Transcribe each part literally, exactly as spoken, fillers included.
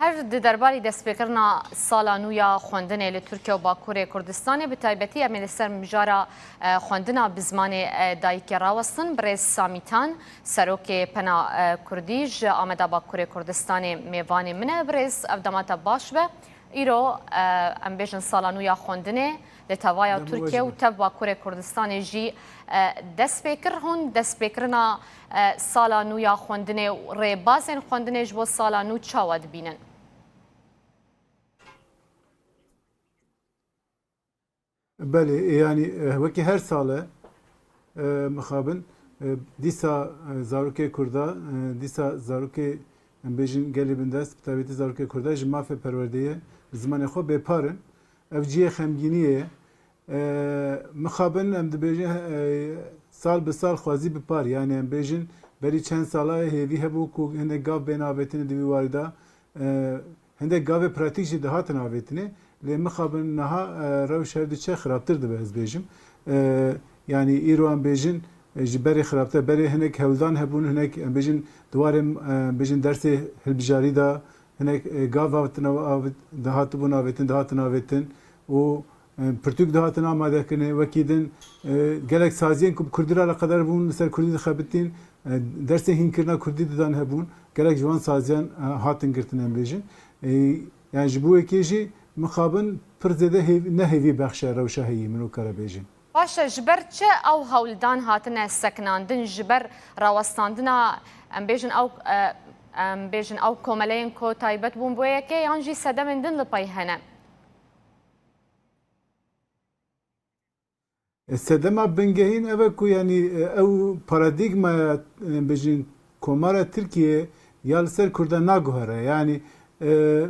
Her di derbarî destpêkirina sala nû ya xwendinê li Tirkiye û Bakurê Kurdistanê, bi taybetî em ê li ser mijara, e, xwendina bi zimanê, e, dayikê rawestin. Birêz Samîtan, serokê Pena, e, Kurdî ji Ameda Bakurê Kurdistanê mêvanê min e. Birêz, ev dema te baş be. Îro, e, em bêjin sala nû ya xwendinê li tevaya Tirkiye û tev Bakurê Kurdistanê jî, e, dest pê kir. Hûn destpêkirina, e, sala nû ya xwendinê û rêbazên xwendinê ji bo sala nû çawa dibînin? Belê, e, yanî, e, wekî her sal e, e, mixabin, e, dîsa, e, zarokê Kurda, e, dîsa zarokê, em bêjin, gelê bindest, bi taybetî zarokê Kurda ji mafê perwerdeyê bi zimanê xwe bêpar in. Ev cihê xemgîniyê ye. E, mixabin em dibêjin, e, sal bi sal xwezî bi par, yanî em bêjin berî çend sala hêvî hebû ku hinek gav bên avêtin di vî warî de, e, hindek gavê pratîk jî dihatin avêtinê, lê mixabin niha, e, rewş her diçe xirabtir dibe, ez bêjim. E, yanî îro em bêjin, e, ji berê xirabtir, berê hinek hewldan hebûn, hinek em bêjin di warê, e, em bêjin dersê hilbijarî de hinek, e, gav hatin av-, avêt-, dihatibûn avêtin, dihatin avêtin û, e, pirtûk dihatin amadekirinê, wekî din, e, gelek saziyên ku bi kurdî re eleqedar bûn, li ser kurdî dixebitîn, e, dersê hînkirina kurdî didan hebûn, gelek ji wan saziyan, e, hatin girtin, em bêjin. E, yani ji bo yekê jî mixabin pir zêde hêv-, ne hêvî bexşe rewşa heyî, min wekare bêjin. Baş e, ji ber çi ew hewldan hatine sekinandin, ji ber rawestandina, em bêjin ew, e, em bêjin ew komeleyên ku taybet bûn bo yekê, yan jî sedemên din li pey hene? E, sedema bingehîn ev e ku, yanî, e, ew paradîgmaya, e, bêjin, Komara Tirkiye ya li ser Kurda naguhere. Yanî, e,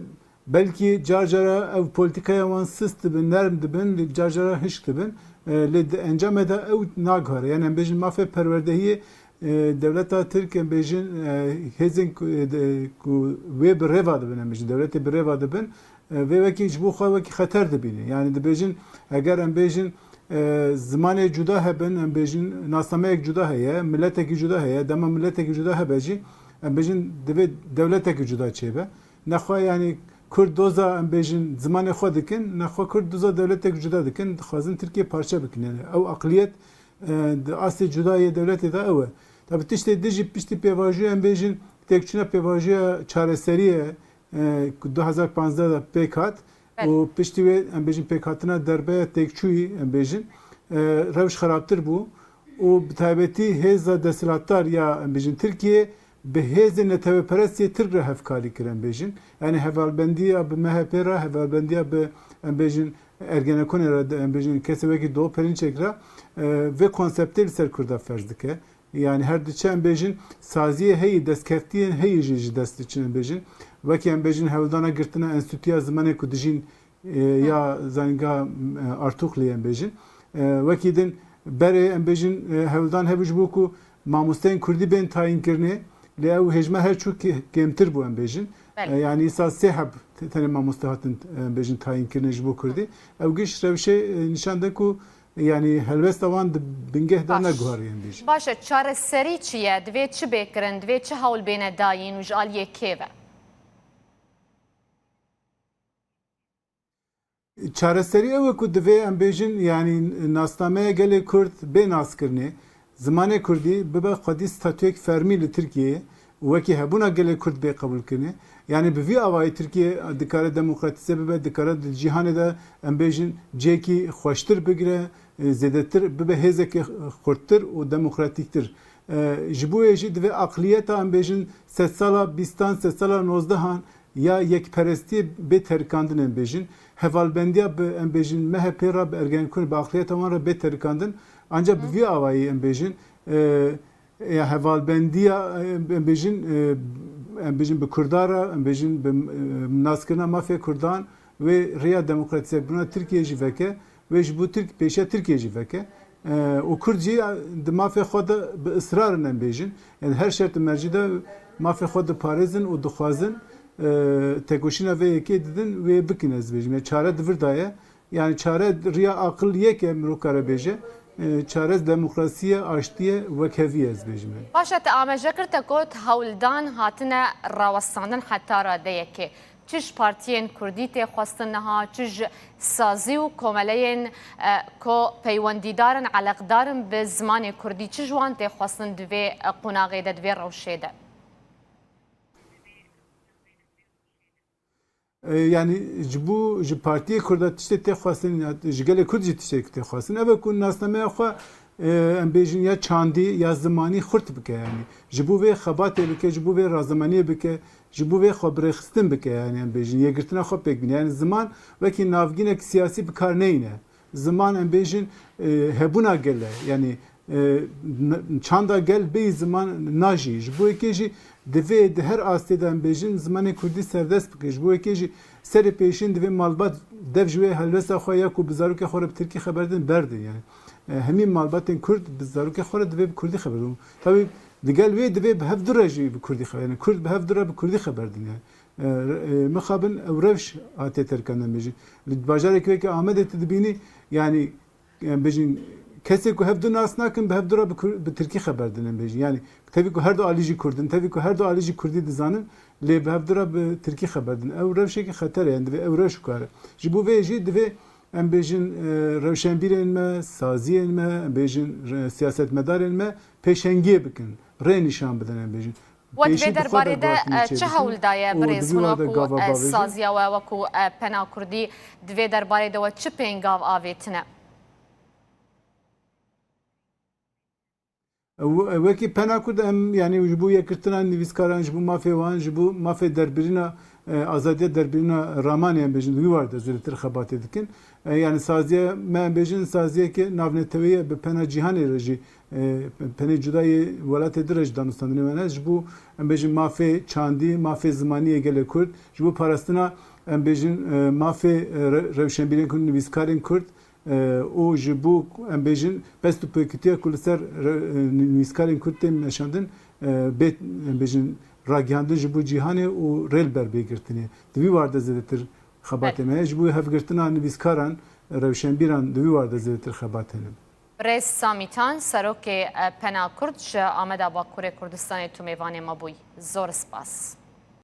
belkî car cara ew polîtîkaya wan sist dibin, nerm dibin, lê car cara hişk dibin. E, lê di encamê de ew naguhere. Yanî em bêjin mafê perwerdehiyê, e, dewleta Tirk, em bêjin, e, hêzên ku, e, de, ku wê bi rêva dibin, em bêjin dewletê bi rêva dibin, e, vê wekî ji bo xwe wekî xeter dibîne. Yanî dibêjin, eger em bêjin, e, zimanê cuda hebin, em bêjin nasnameyek cuda heye, miletekî cuda heye, dema miletekî cuda hebe jî, em bêjin divê dewletekî cuda çêbe. Nexwe, yanî, Kurd doza, em bêjin, zimanê xwe dikin, nexwe Kurd doza dewletek cuda dikin, dixwazin Tirkiye parçe bikin. Yanî ew aqliyet, e, di astê cuda yê dewletê de ew e. Tabi tiştê din jî piştî pêvajoya, em bêjin, têkçûna pêvajoya çareseriyê, e, ku du hezar panzdeh de pêk hat Belê. û piştî wê, em bêjin, pêkhatina derbeya têkçûyî, em bêjin, e, rewş xerabtir bû û bi taybetî hêza desthilatdar ya, em bêjin, Tirkiye bi hêzên netewperest yê Tirk re hevkarî kir, em bêjin. Yanî hevalbendiya bi M H P re, hevalbendiya bi, em bêjin, Ergenekonê re, em bêjin, kesê wekî Doğu Perinçek re, e, vê konseptê li ser Kurda ferz dike. Yanî her diçe, em bêjin, saziyê heyî, destkeftiyên heyî jî ji dest diçin, em bêjin. Wekî, em bêjin, hewldana girtina Enstîtuya Zimanê ku dijîn, e, ya Zanîngeha, e, Artuklî, em bêjin. E, wekî din berê, em bêjin, e, hewldan hebû ji bo ku mamosteyên kurdî bên tayînkirinê, lê ew hêjma her çû kê-, kêmtir bû, em bêjin. Belê. E, yanî îsa sê heb te-, tenê mamoste hatin, em bêjin, tayînkirinê ji bo kurdî. Ew giş rewşê, e, nîşan de ku, yanî helwesta wan di bingeh de Baş. neguherî, em bêjin. Baş e, çareserî çi ye? Divê çi bê kirin? Divê çi hewl bêne dayîn û ji aliyê kê ve? Çareserî ew e ku divê, em bêjin, yanî nasnameya gelê Kurd bê naskirinê, zimanê Kurdî bibe xwedî statuyek fermî li Tirkiyeyê û wekî hebûna gelê Kurd bê qebûlkirinê. Yanî bi vî awayî Tirkiye dikare demokratîze bibe, dikare di cîhanê de, em bêjin, cihekî xweştir bigire, e, zêdetir bibe hêzeke xurttir û demokratîktir. E, ji bo yê jî divê aqliyeta, em bêjin, sedsala bîstan, sedsala nozdehan ya yekperestiyê bê terikandin, em bêjin. Hevalbendiya bi, em bêjin, M H P re, bi Ergenekon, bi aqliyeta wan re bê terikandin. Ancak bi vî awayî, em bêjin, e, ya hevalbendiya, e, em bêjin, e, em bêjin bi Kurda re, em bêjin bi, e, naskirina mafê Kurdan, wê rêya demokratîzebûna Tirkiye jî veke, wê ji bo Tirk-, pêşiya Tirkiye jî veke. E, û Kurd jî di mafê xwe de bi israr in, em bêjin. Yanî her şert û mercî de mafê xwe diparêzin û dixwazin, e, tekoşîna vê yekê didin, wê bikin, ez bêjim. Yanî çare di vir de ye. Yanî çare riya aqil yek e, mirov kare bêje. E, çare demokrasî ye, aştî ye, wekhevî ye, ez bêjim. Baş e, te amaje kir te got hewldan hatine rawestandin heta radeyekê. Çi ji partiyên kurdî tê xwestin niha, çi ji sazî û komeleyên, e, ku peywendîdar in, eleqdar in bi zimanê kurdî, çi ji wan tê xwestin di vê, e, qonaxê de, di vê rewşê de? E, yanî ji bo, ji partiyê kurda tiştê tê xwestin, ya ji gelê kurd jî tiştê tê xwestin, ev e ku nasnameya xwe, e, em bêjin ya çandî ya zimanî xurt bike, yanî ji bo vê xebatê bike, ji bo vê razemaniyê bike, ji bo vê xwe birêxistin bike, yanî em bêjin yekgirtina xwe pêk bîne. Yanî ziman wekî navgînek siyasî bi kar neyne. Ziman, em bêjin, e, hebûna gel e. Yanî, e, n-, çanda gel bêyî ziman najî. Ji bo yekê jî divê di her astê de, em bêjin, zimanê kurdî serdest bike. Ji bo yekê jî serê pêşîn divê malbat dev ji wê helwesta xwe ya ku bi zarokê xwe re bi tirkî xeber din berdin. Yanî, e, hemî malbatên kurd bi zarokê xwe re divê bi kurdî xeber din. Tabî, digel wê divê bi hev du re jî bi kurdî xeber, yanî kurd bi hev du re bi kurdî xeber din. Yanî, e, e, mixabin ew rewş hatiye terkan, em bêjin. Li bajarekî weke Amedê tu dibînî, yanî, em bêjin, kesê ku hev du nas nakin, bi hev du re bi kur-, bi tirkî xeber din, em bêjin. Yanî, tevî ku her du alî jî kurd in, tevî ku her du alî jî kurdî dizanin, lê bi hev du re bi tirkî xeber din. Ew rewşekî xeter e, yanî divê ew rewş bikare. Ji bo vê jî divê, em bêjin, e, rewşenbîrên me, saziyên me, em bêjin, re-, siyasetmedarên me pêşengiyê bikin, rê nîşan bidin, em bêjin. We di vê derbarê de, e, çi hewl daye, birêz Hino, ku, e, saziya we wekû, e, Pena Kurdî, di vê derbarê de we çi pêngav avêtine? E, we-, e, wekî Pena Kurd em, yanî ji bo yekgirtina nivîskaran, ji bo mafê wan, ji bo mafê derbirîna, e, azadiya derbirîna ramanê, em bêjin, di wî war de zêdetir xebatê dikin. E, yanî saziya me, em bêjin, saziyeke navneteweyî ye, bi pena cîhanê re jî, e, penê cuda yê welatê din re jî danûstandinê me hene. Ji bo, em bêjin, mafê çandî, mafê zimanî yê gelê Kurd, ji bo parastina, em bêjin, e, mafê, e, re-, rewşenbîrên Kurd, nivîskarên Kurd, e, û ji bo, em bêjin, pest û pêkutiya ku li ser re-, e, nivîskarên Kurd tê meşandin, e, bê, em bêjin, ragihandin ji bo cîhanê û rê li ber bê girtinê. Di vî war de zêdetir xebatê me heye. Ji bo hevgirtina nivîskaran, rewşenbîran di vî war de zêdetir xebat hene. Birêz Samî Tan, serokê, e, Pena Kurd ji Ameda Bakurê Kurdistanê, tu mêvanê me bûyî. Zor spas.